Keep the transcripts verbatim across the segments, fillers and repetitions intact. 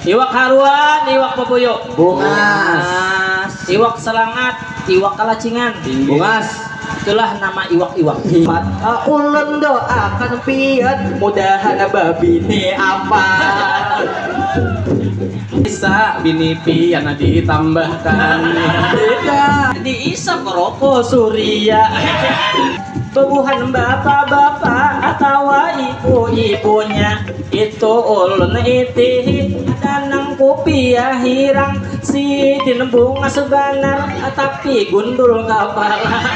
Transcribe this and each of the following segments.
Iwak haruan, iwak papuyu. Bungas. Iwak selangat, iwak kalacingan. Bungas. Itulah nama iwak-iwak. Mata ulun doakan pian mudahan babini apa. Bisa bini pian ditambahkan. Tidak. Diisap rokok surya. Bubuhan bapak-bapak atawa ibu-ibunya, itu ulun itihi. Ada nang kupiah hirang, sidin bungas banar, tapi gundul kapala.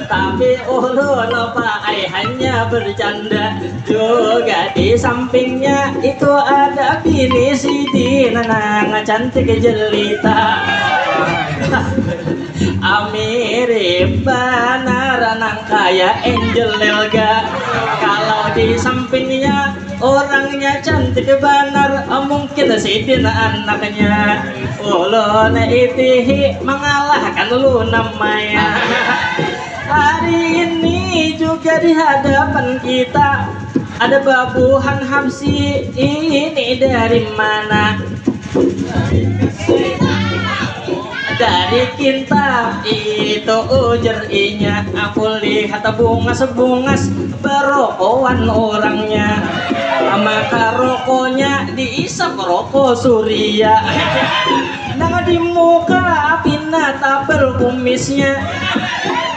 Tapi ulun apa ai hanya bercanda. Juga di sampingnya itu ada bini sidin nang cantik jelita. Mirip banar nang kaya Angel Elga. Kalau di sampingnya orangnya cantik banar, mungkin sidin anaknya. Ulun itihi mengalahkan Luna Maya. Hari ini juga di hadapan kita ada babuhan Habsyi. Ini dari mana? Dari Kintab, itu ujar inya. Aku lihat bungas-bungas berokoan orangnya. Maka rokoknya diisap rokok surya. Nang di muka pina tabel kumisnya.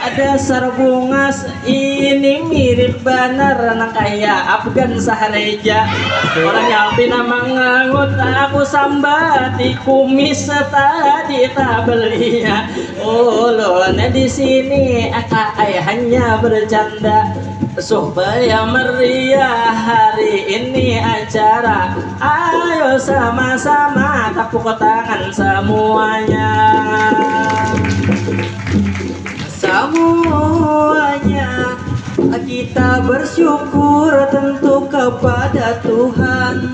Dasar bungas ini mirip banar nang kaya Afgan Sahreja. Orangnya pina mangangut, aku sambati kumis tadi tabelinya. Ulun di sini akai hanya bercanda supaya meriah hari ini acara. Ayo sama-sama tepuk tangan semuanya. Semuanya kita bersyukur tentu kepada Tuhan,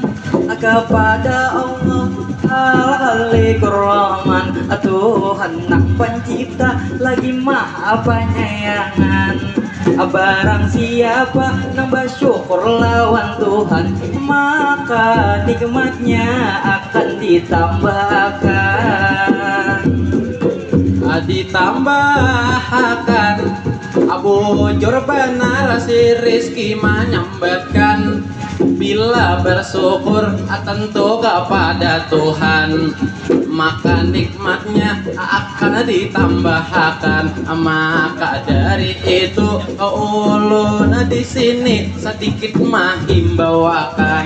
kepada Allah Al-Khaliqur Rahman, Tuhan nang pencipta lagi maha penyayangan. Barang siapa nang bersyukur lawan Tuhan, maka nikmatnya akan ditambahkan. Ditambahakan. Bujur banar si Rizki manyambatkan, bila bersyukur tentu kepada Tuhan, maka nikmatnya akan ditambahakan. Maka dari itu ulun di sini sedikit mahimbauakan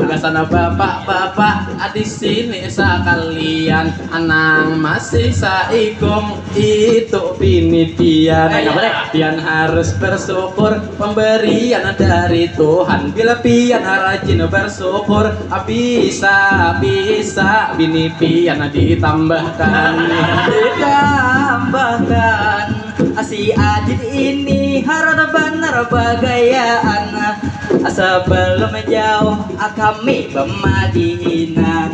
gasan bapak-bapak di sini sekalian, nang masih saikung itu bini pian. Pian harus bersyukur pemberian dari Tuhan. Bila pian rajin bersyukur, bisa-bisa bini pian ditambahkan. Ditambahkan. Si Adit ini harat banar bagayaan. Sebelum jauh kami bemadihinan.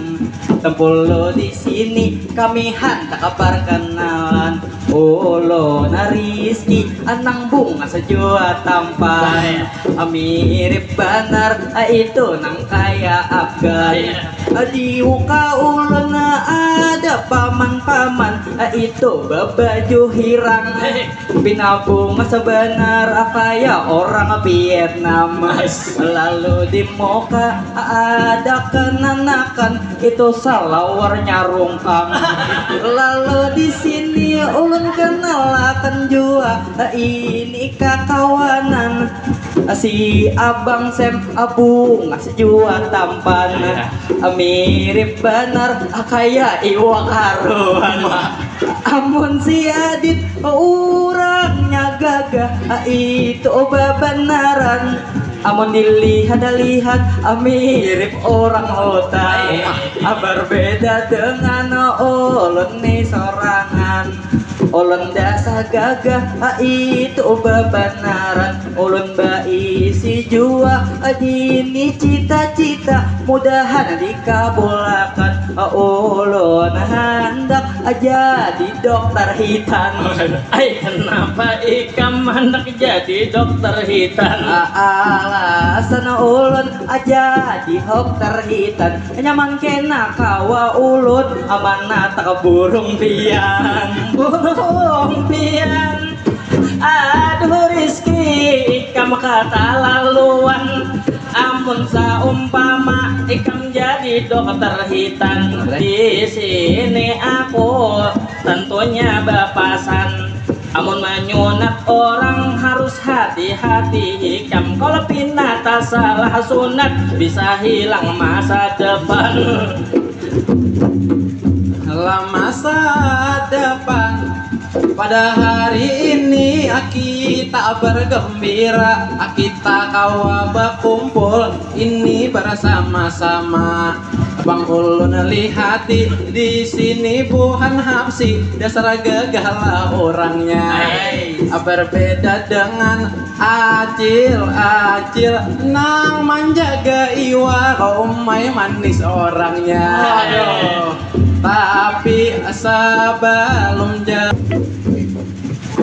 Tempulu di sini kami handak perkenalan. Ulun Rizki, nang bungas jua tampan. Mirip banar itu nang kaya Afgan. Di muka ulun ada paman-paman itu bebaju hirang. Pina bungas banar kaya orang Vietnam. Lalu di muka ada kenanakan itu salawarnya rungkang. Lalu di sini ulun kenalakan jua ini kakawanan si Abang Sem, bungas jua tampan. Mirip banar kaya iwak haruan. Amun si Adit urangnya gagah, itu babanaran. Amun dilihat-lihat, mirip orang hutan. Berbeda dengan ulun ni sorangan. Ulun dasar gagah, itu bebanaran. Ulun baisi jua dini cita-cita, mudahan dikabulakan. Ulun handak jadi dokter hitan. Ai, kenapa ikam handak jadi dokter hitan? Alasan ulun jadi dokter hitan, nyaman kena kawa ulun manatak burung pian. Burung pian. Aduh Rizki, ikam katalaluan. Amun saumpama ikam jadi dokter hitan, di sini aku tentunya bapasan. Amun manyunat orang harus hati-hati ikam. Kalau pina tasalah sunat, bisa hilang masa depan. Lah masa depan. Pada hari ini kita bergembira, kita kawa bakumpul ini bersama-sama. Bang ulun lihati di sini buhan hapsi, dasar gagah lah orangnya. Nice. Berbeda dengan acil-acil nang manjaga iwa, kaumai manis orangnya. Aduh. Tapi sebelum jauh,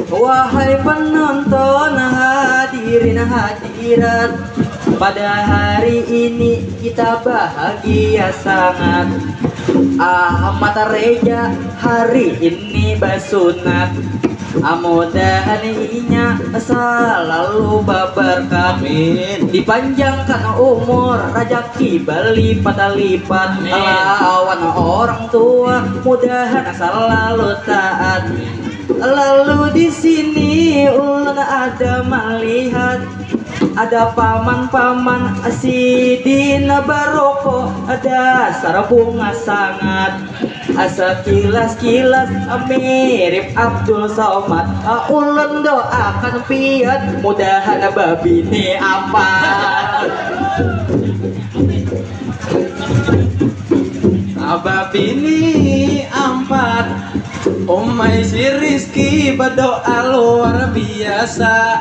wahai penonton hadirin hadirat, pada hari ini kita bahagia sangat. Ahmad Reja hari ini basunat. Mudahan inya selalu baberkat. Amin. Dipanjangkan umur, rajaki berlipat-lipat. Amin. Lawan orang tua, mudahan selalu taat. Lalu di sini ulun ada melihat ada paman-paman sidin baroko, dasar bungas sangat. Sekilas-kilas mirip Abdul Somad. Ulun doakan pian mudahan babini ampat. Babini ampat. Umai si Rizky berdoa luar biasa.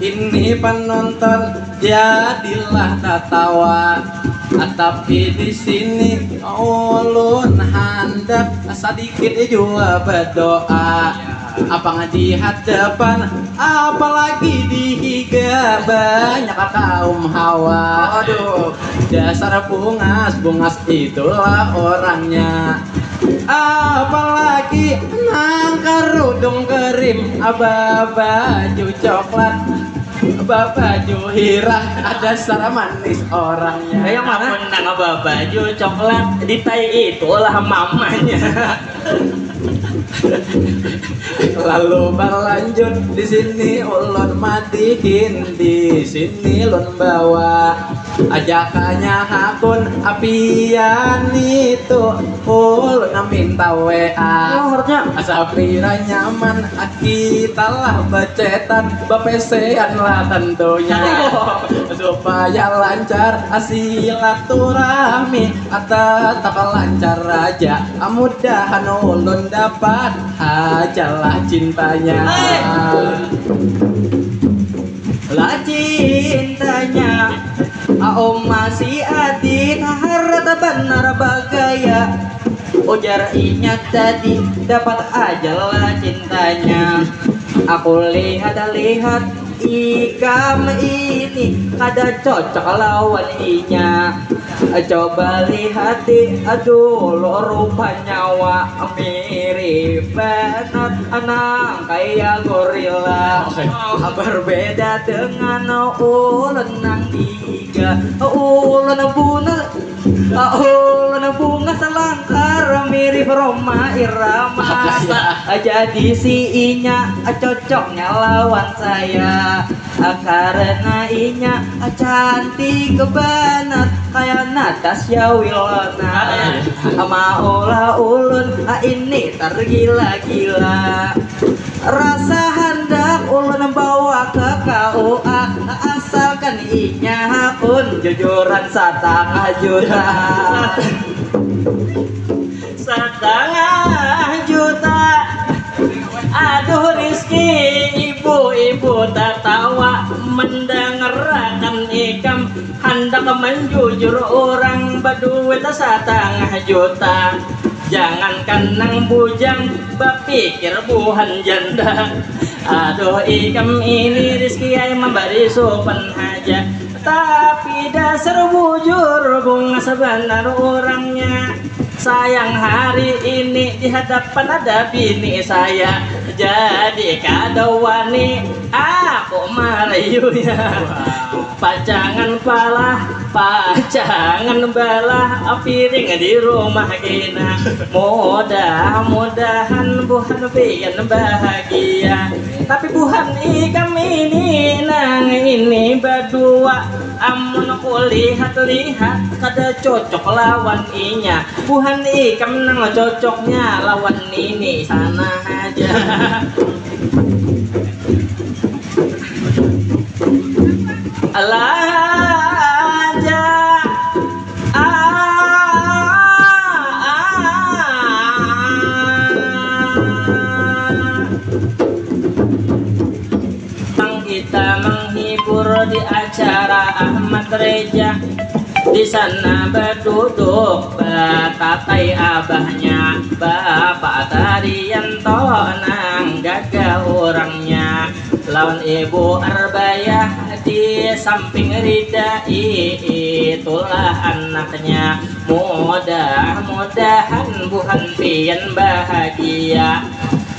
Ini penonton jadilah tatawa. Tapi di sini ulun handak sedikit jua berdoa. Apang di hadapan, apalagi di higa banyak kaum hawa. Aduh. Dasar bungas, bungas itulah orangnya. Apalagi nang karudung kerim, babaju coklat, babaju hirang, dasar manis orangnya. Kayak mana? Amun nang babaju coklat di tai itulah mamanya. Lalu berlanjut di sini ulun madihin, di sini lun bawa ajakannya hakun apian itu ulun minta W A. Oh, harusnya. Sapira nyaman kita lah bacetan, bapesean lah tentunya. Supaya lancar silaturahmi, tetap lancar aja. Mudahan ulun dapat hajalah cintanya. Hai. Lah cintanya, aum masih adit, harat banar bagaya. Ujar inya tadi, dapat aja lah cintanya. Aku lihat-lihat, ikam ini kada cocok lawan inya. Coba lihat di dulu rupa nyawa, mirip banar nang kaya gorila. Oke. Berbeda dengan ulun nang iga, ulun bungas, ulun bungas langkar mirip Rhoma Irama. Jadi si inya cocoknya lawan saya. Karena inya cantik banar kaya Natasha Wilona. Maulah ulun ini tergila-gila. Rasa handak ulun bawa ke K U A, asalkan inya hakun jujuran satangah juta. Satangah juta. Manjujur orang baduit satangah juta. Jangankan nang bujang, bapikir buhan janda. Aduh, ikam ini, Rizki ai, mambari supan haja. Tapi dasar bujur, bungas banar urangnya. Sayang hari ini di hadapan ada bini saya. Jadi kada wani aku marayunya. Pacangan palah, pacangan balah, piring di rumah kena. Mudah-mudahan buhan pian bahagia. Tapi buhan ikam ini, nang ini badua, amun kulihat-lihat kada cocok lawan inya. Buhan ikam nang cocoknya lawan nini sana haja. Alah aja. Ah, ah, ah. Nang kita menghibur di acara Ahmad Reja. Di sana baduduk batatai abahnya, Bapak Tarianto nang gagah urangnya. Lawan Ibu Arbayah di samping Rida, i-, itulah anaknya. Mudah-mudahan buhan pian bahagia.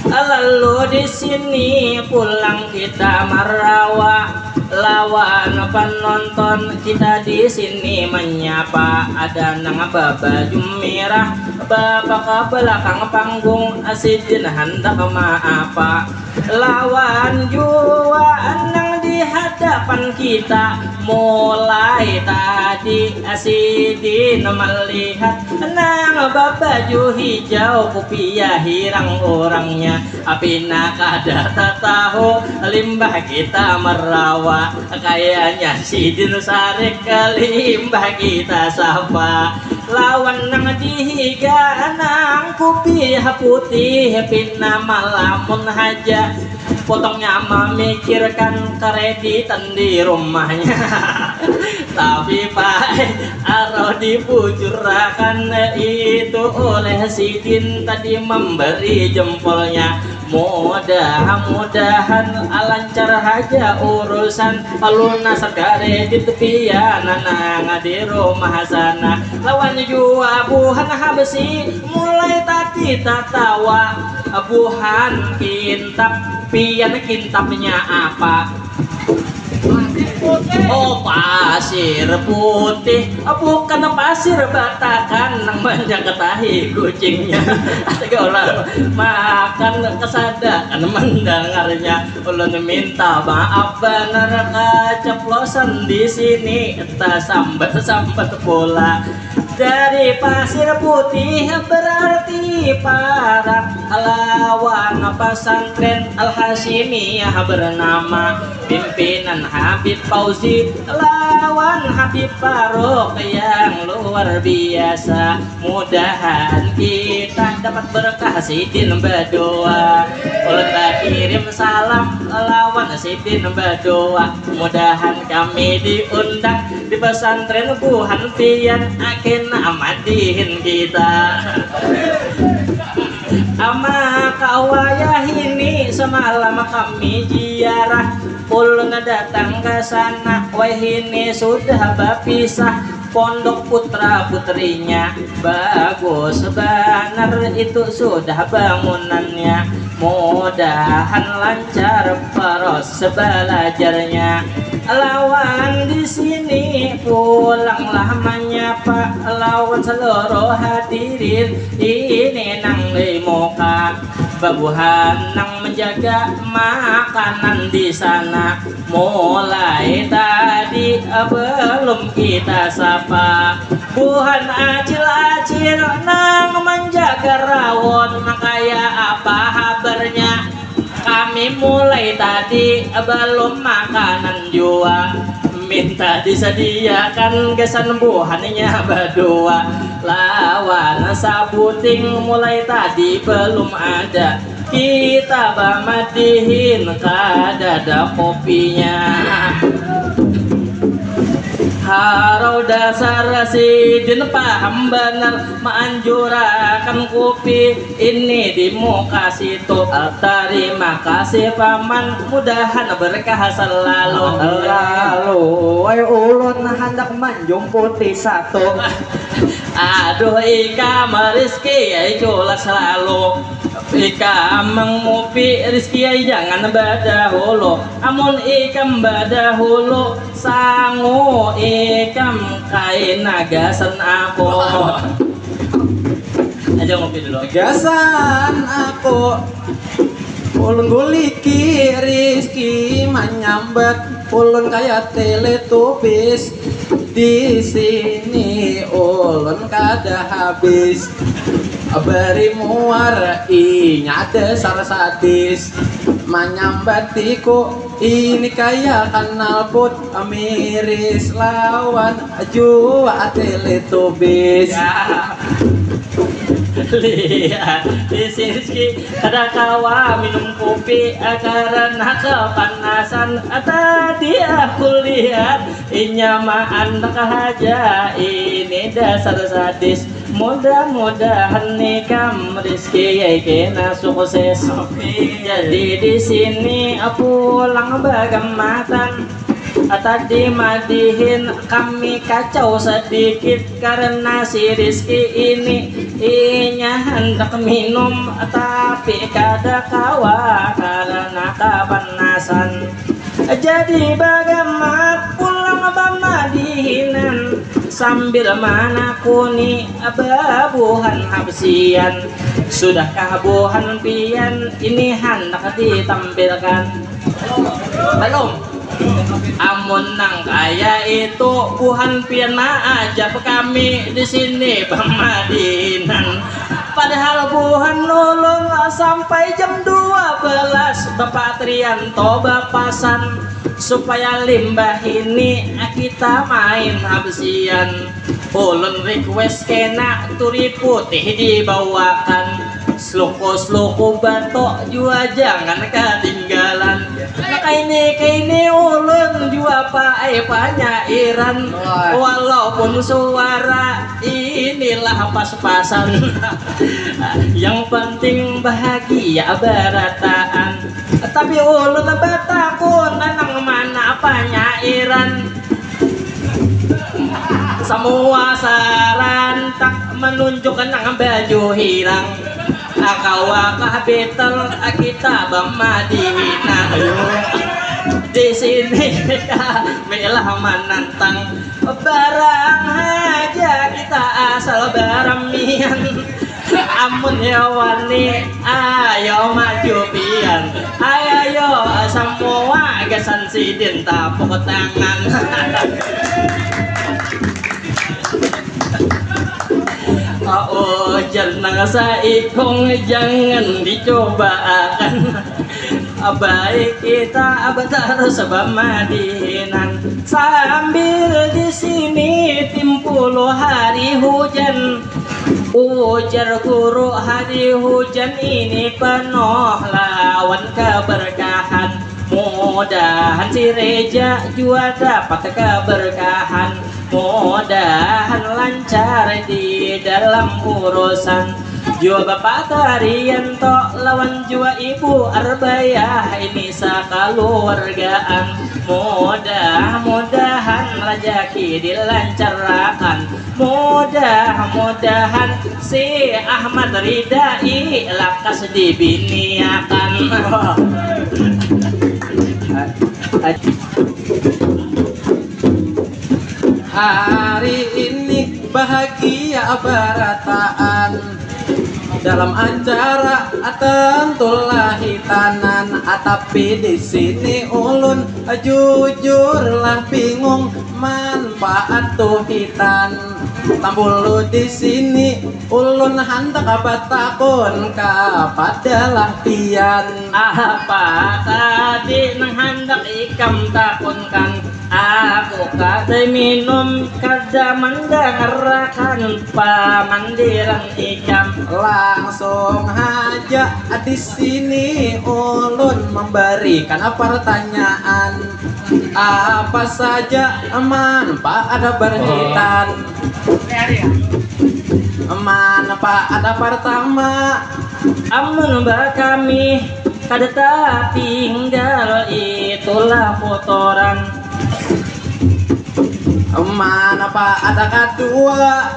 Lalu di sini pulang kita marawa lawan penonton, kita di sini menyapa. Ada nang babaju merah, bapak ke belakang panggung, sidin handak maapa. Lawan jua nang di hadapan kita, mulai tadi sidin melihat nang babaju hijau, kupiah hirang urangnya. Pina kada tatahu limbah kita marawa, kayanya sidin sarik limbah kita sapa. Lawan nang di higa nang kupiah putih pina malamun haja. Potongnya mamikirkan kareditan di rumahnya. Tapi pai, arau dibujurakan itu oleh sidin tadi memberi jempolnya. Mudah-mudahan lancar haja urusan, lunas karedit pian nang di rumah sana. Lawan jua buhan habsi mulai tadi tatawa. Buhan kintap, pian kintapnya apa? Oh, pasir putih, bukan pasir batakan nang banyak tahi kucingnya. Astaga, orang makan kesadakan mendengarnya. Ulun minta maaf banar kaceplosan di sini, tasambat-sambat pula. Dari pasir putih berarti parak lawan pesantren Al-Hasyimiyah bernama. Pimpinan Habib Fauzi lawan Habib Faruk yang luar biasa. Mudahan kita dapat berkah sidin badua. Ulun bakirim salam lawan sidin badua. Mudahan kami diundang di pesantren buhan pian, kena madihin kita. Ama kawayah ini semalam kami ziarah. Ulun datang ke sana, wahini sudah bapisah. Pondok putra putrinya bagus banar itu sudah bangunannya. Mudahan lancar proses belajarnya. Lawan di sini pulanglah menyapa lawan seluruh hadirin ini nang di muka. Babuhan nang menjaga makanan di sana. Mulai tadi belum kita sapa. Buhan acil-acil nang menjaga rawon, kaya apa habarnya? Kami mulai tadi belum makanan jua. Minta disediakan gasan buhannya badua. Lawan sabuting mulai tadi belum ada. Kita bamadihin kadada kopinya. Arau dasar sidin paham banar maanjurakan kupi ini di muka situ. Tarima kasih paman, mudahan berkah selalu. Lalu, wai ulun handak manjumputi satu. Aduh ikam Rizki ai culas lalu. Ikam mangupi Rizki ai jangan badahulu. Amun ikam badahulu sangu ikam kaina gasan aku. Aja ngopi dulu. Gasan aku. Ulun buliki Rizki manyambat ulun kaya Teletubbies. Di sini ulun kada habis beri muar inya dasar sadis manyambatiku ini kaya kanal put miris lawan jua Teletubbies. Ya. Lihat di Rizki kada kawa minum kopi karena kepanasan. Tadi aku lihat inya maandak haja ini dasar sadis. Mudah-mudahan ikam Rizki yai kena sukses. Jadi di sini pulang bagamatan. Tadi madihin kami kacau sedikit karena si Rizki ini inya hendak minum tapi kada kawa karena kapanasan. Jadi bagamat pulang bamadihinan sambil manakuni babuhan habsian. Sudahkah buhan pian ini handak ditampilkan? Belum. Amun nang kaya itu buhan pian maajab kami di sini bamadinan. Padahal buhan ulun sampai jam dua belas bapatrian to bapasan supaya limbah ini kita main habsian. Ulun request kena turi putih dibawakan. Sluku-sluku batok jua jangan ketinggalan. Nah, kaini kaini ulun jua paai panyairan. Walaupun suara inilah pas-pasan. Yang penting bahagia barataan. Tapi ulun batakun nang mana panyairan. Samua sarantak manunjuk nang baju hirang. Kawakah Betel kita bamadihinan. Di sini kami lah manantang barang haja kita asal baramian. Amun ya wani, ayo maju pian. Ayo, ayo, semua gasan sidin tapuk tangan. Oh, jangan saikung jangan dicobaakan. Baik kita batarus bamadihinan sambil di sini timpulu hari hujan. Ujar guru hari hujan ini penuh lawan keberkahan. Mudahan si Reja jua dapat keberkahan. Mudahan lancar di dalam urusan. Jua Bapak Tarianto lawan jua Ibu Arbayah ini sakaluargaan. Mudah-mudahan rajaki dilancarakan. Mudah-mudahan si Ahmad Ridai lakas dibiniakan. Hari ini bahagia barataan dalam acara tentulah hitanan, tapi di sini ulun jujurlah bingung manfaat tuh hitan. Tambulu di sini ulun handak batakun kapadalah pian. Apa tadi nang handak ikam takunkan? Aku kada minum, kada mandangarakan pamandiran ikam. Langsung haja di sini ulun memberikan pertanyaan. Apa saja manfaat berhitan? Manfaat pertama, amun bakami kada tatinggal, itulah kotoran. Manfaat kedua,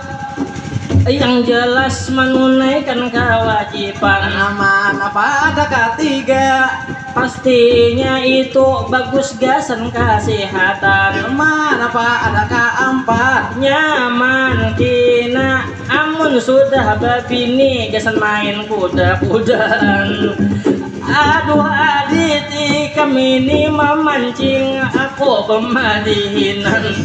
yang jelas menunaikan kewajiban. Manfaat ketiga, pastinya itu bagus gasan kesehatan. Manfaat keempat, nyaman kina amun sudah babini gasan main kuda-kudaan. Aduh, adit ikam ini memancing aku pemadihinan.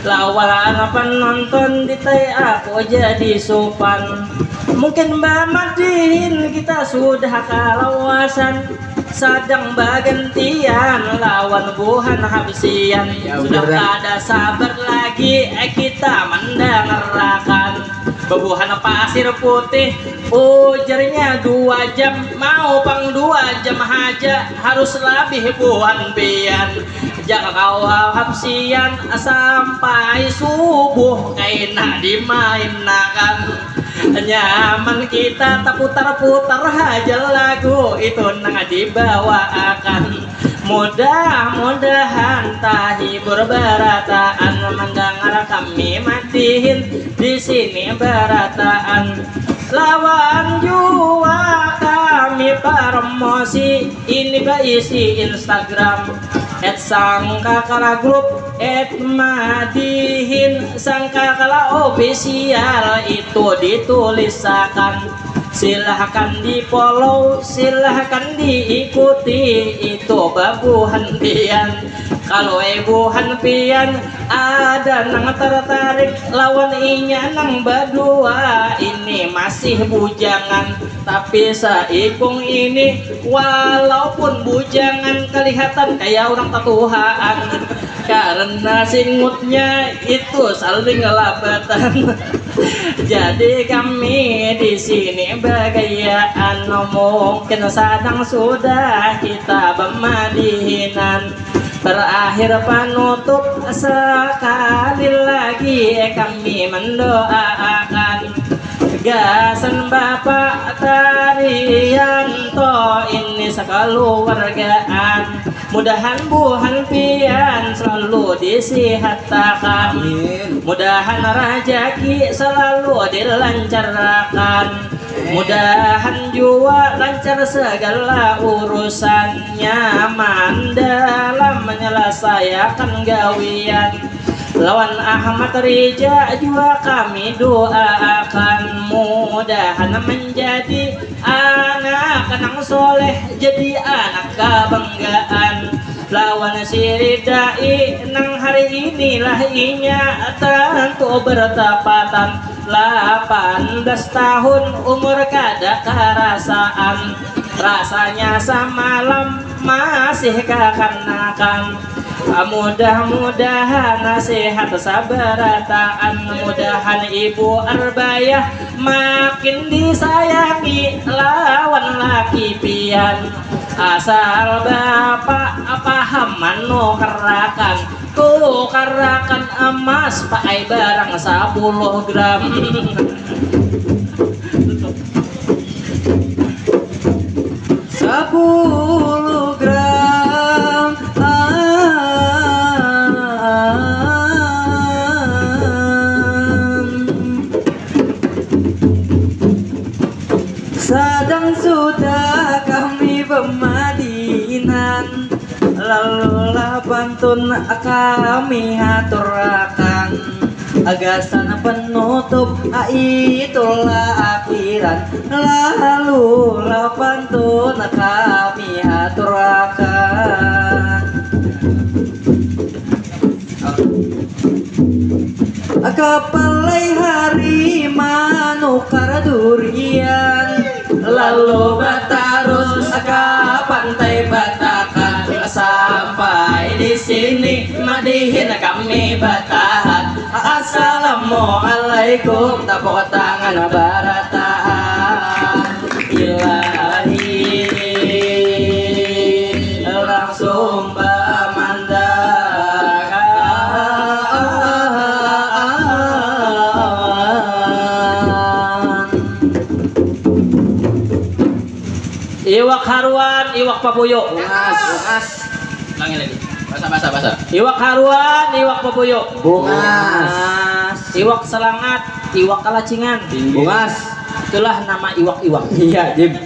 Lawan penonton ditai aku jadi supan. Mungkin bamadihin kita sudah kalawasan, sadang bagantian lawan buhan habsian. Ya, sudah bener. Kada sabar lagi, eh, kita mandangarakan babuhan pasir putih. Ujarnya dua jam, mau pang dua jam haja, harus labih buhan pian. Jaka kawa habsian sampai subuh kaina dimainakan. Nyaman kita taputar-putar haja lagu itu nang dibawaakan. Mudah-mudahan tahibur barataan mandangar kami madihin di sini barataan. Lawan jua kami promosi ini baisi Instagram at sangkakala group at madihin sangkakala official itu ditulisakan. Silahkan di follow, silahkan diikuti itu babuhan pian. Kalau eh buhan pian ada nang tertarik lawan inya nang badua ini masih bujangan, tapi saikung ini walaupun bujangan kelihatan kayak orang tetuhaan karena singutnya itu saling ngelabatan. Jadi kami di sini bagayaan mungkin sadang sudah kita bemadihinan. Terakhir panutup sekali lagi kami mendoaakan gasan Bapak Tarianto ini sekeluargaan. Mudahan buhan pian selalu disihatakan. Amin. Mudahan rajaki selalu dilancarakan. Mudahan jua lancar segala urusan, nyaman dalam menyelesaiakan gawian. Lawan Ahmad Rija jua kami doaakan mudahan menjadi anak nang soleh, jadi anak kabanggaan. Lawan si Ridai nang hari inilah inya tentu bertepatan lapan belas tahun umur kada karasaan. Rasanya samalam masih kakanakan. Mudah-mudahan sehat sabarataan. Mudahan ibu Arbaya makin disayangi lawan laki pian. Asal bapak paham manukarakan, tukarakan emas pakai barang sapuluh gram. Sapuluh gram. Sadang sudah kami pemadinan, lalulah pantun kami haturakan. Gasan penutup, itulah akhiran, lalulah pantun kami haturakan. Kapalai hari manukar durian, lalu batarus ka pantai Batakan. Sampai di sini madihin Assalamualaikum, tepuk tangan barataan. Ilahi, langsung bamandangan. Iwak haruan, iwak papuyu. Bungas, bungas. Ulangi lagi. Basa, basa, basa. Iwak haruan, iwak papuyu. Bungas. Iwak selangat, iwak kalacingan. Bungas. Itulah nama iwak-iwak. Iya, Jim.